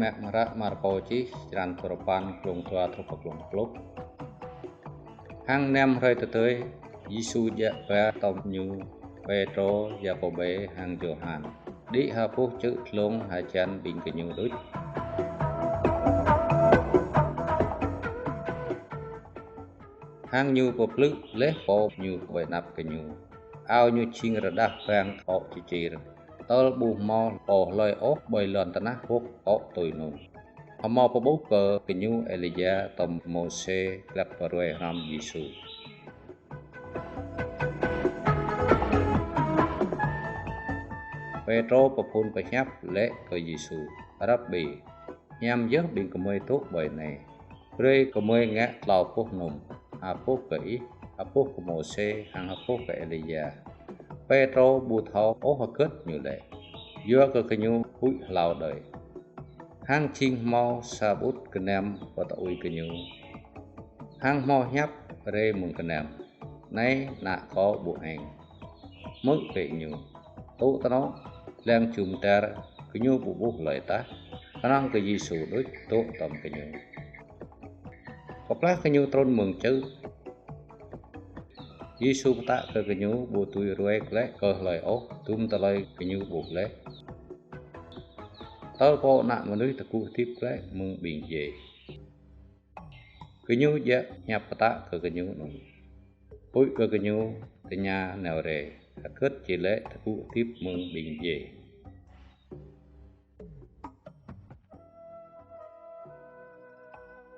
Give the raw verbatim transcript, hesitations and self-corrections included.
Mơak mơră Markô čih, črăn duarơpăn, glông dua truh pơ glông pluh. Hăng năm hrơi tơdơi, Yêsu djă ba tơm ñu, Pêtrô, Yakôbê hăng Yôhan, đĭ ha boh čư̆ dlông hơjăn ƀing gơñu đôč. Hăng ñu pơblư̆ laih pô ñu ƀơi anăp gơñu. Ao ñu jing rơđah bang kŏ čičir, tơl ƀu hmâo pô hlơi ôh ƀơi lŏn tơnah pŏk kŏ tui anŭn. Hmâo pơƀuh kơ gơñu Êlia tơm Môsê glăk pơruai hrŏm Yêsu. Pêtrô pơphun pơhiăp laĭ kơ Yêsu: Rabbi, hiam yơh ƀing gơmơi dŏ ƀơi anai. Brơi gơmơi ngă klâo boh num, ha boh kơ ih, ha boh kơ Môsê, hăng ha boh kơ Êlia. Pêtrô ƀu thâo ôh hơget ñu laĭ, yua kơ gơñu huĭ hlâo đơi. Hăng jing hmâo sa ƀut gơnam pơtơui gơñu. Hăng hmâo hiăp rai mơ̆ng gơnam: Anai Ană Kâo ƀu eng, hmư̆ bĕ Ñu. Tŭ tơnŏ, lăng jum dar, gơñu ƀu ƀuh hlơi tah, kơnơ̆ng kơ Yêsu đôč dŏ tơm gơñu. Kơplah gơñu trŭn mơ̆ng čư̆, Yêsu pơtă kơ gơñu ƀu dưi ruai glaĭ kơ hlơi ôh dum tơlơi gơñu ƀuh laih, tơl Pô Ană Mơnuih tơgŭ hơdip glaĭ mơ̆ng ƀing djai. Gơñu djă hiăp pơtă kơ gơñu anŭn, huĭ kơ gơñu tơña nao rai, hơget či laĭ tơgŭ hơdip mơ̆ng ƀing djai.